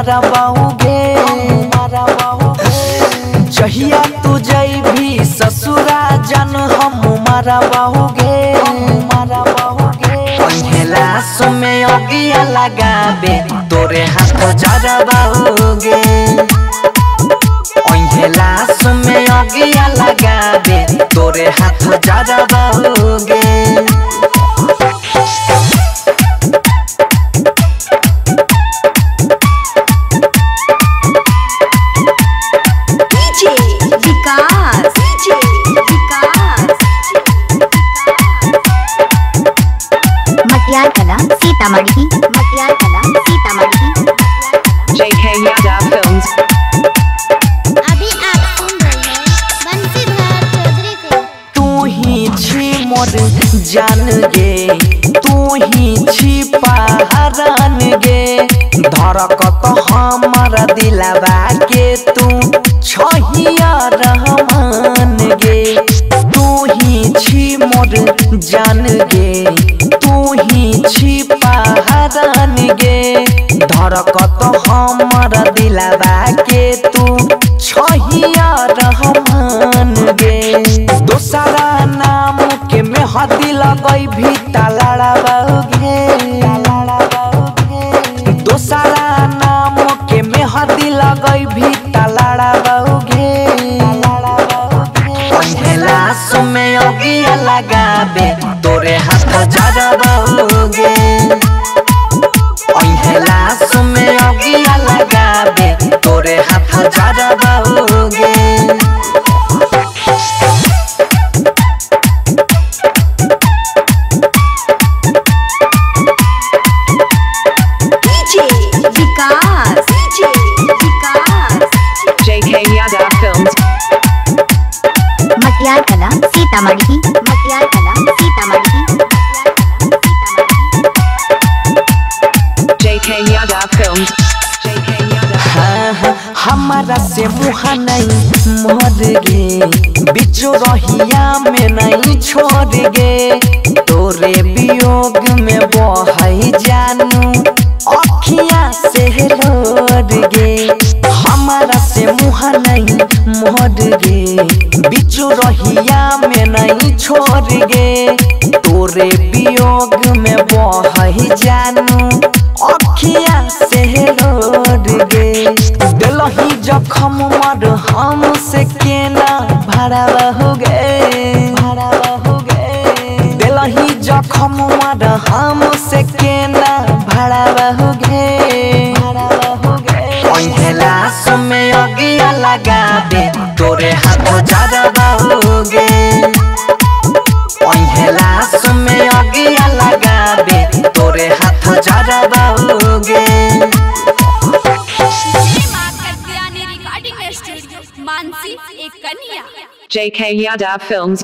मरबाऊगे। जहिया तू जइभी ससुरा जन हम मरबाऊगे। लाश में अगिया लगाबे तोरे हाथ जरबाऊगे। लाश में अगिया लगाबे तोरे हाथ जरबाऊगे। डीजे विकास, डीजे विकास, मटियार कला सीतामढ़ी, मटियार कला सीतामढ़ी। JK Yadav Films। अभी आप सुन रहे हैं बंसीधर चौधरी को। तू ही छी मोर जान गे, तू ही छी पहरान गे, धड़कत हमारा दिलवा के तू छहिया रहमान गे। तू ही छी मोर जान गे, तू ही छी पहरान गे, धड़कत हमारा दिलवा के तू छहिया रहमान गे। दोसरा नाम के मेहदी लगई भी तलड़ाबाऊगे। दोसरा नाम के मेहदी लगई भी तलड़ाबाऊगे। लाश में अगिया लगाबे तोरे हाथ जरबाऊगे। लाश में अगिया लगाबे तोरे हाथ जरबाऊगे। DJ Vikas, DJ Vikas, JK Yadav Films। Matiyar Kala Sitamarhi, Matiyar Kala Sitamarhi, JK Yadav Films। JK Yadav। हाँ, हमारा से मुहा नहीं मोर गे, बिचो रहिया में नहीं छोड़ गे, तोरे वियोग में बहई जानू अखिया से लोर गे। हमारा से मुहा नहीं मोर गे, बिचो रहिया में नहीं छोड़ गे, तोरे वियोग में बहई जानू अखिया से लोर गे। दिलही जखम मर हम से केना भरावा हो गए। दिलही जखम मर हम से केना भरावा हो गए। लाश में अगिया लगाबे तोरे हाथ जरबाऊगे। लाश में अगिया लगाबे तोरे हाथ जरबाऊगे। JK Yadav Films।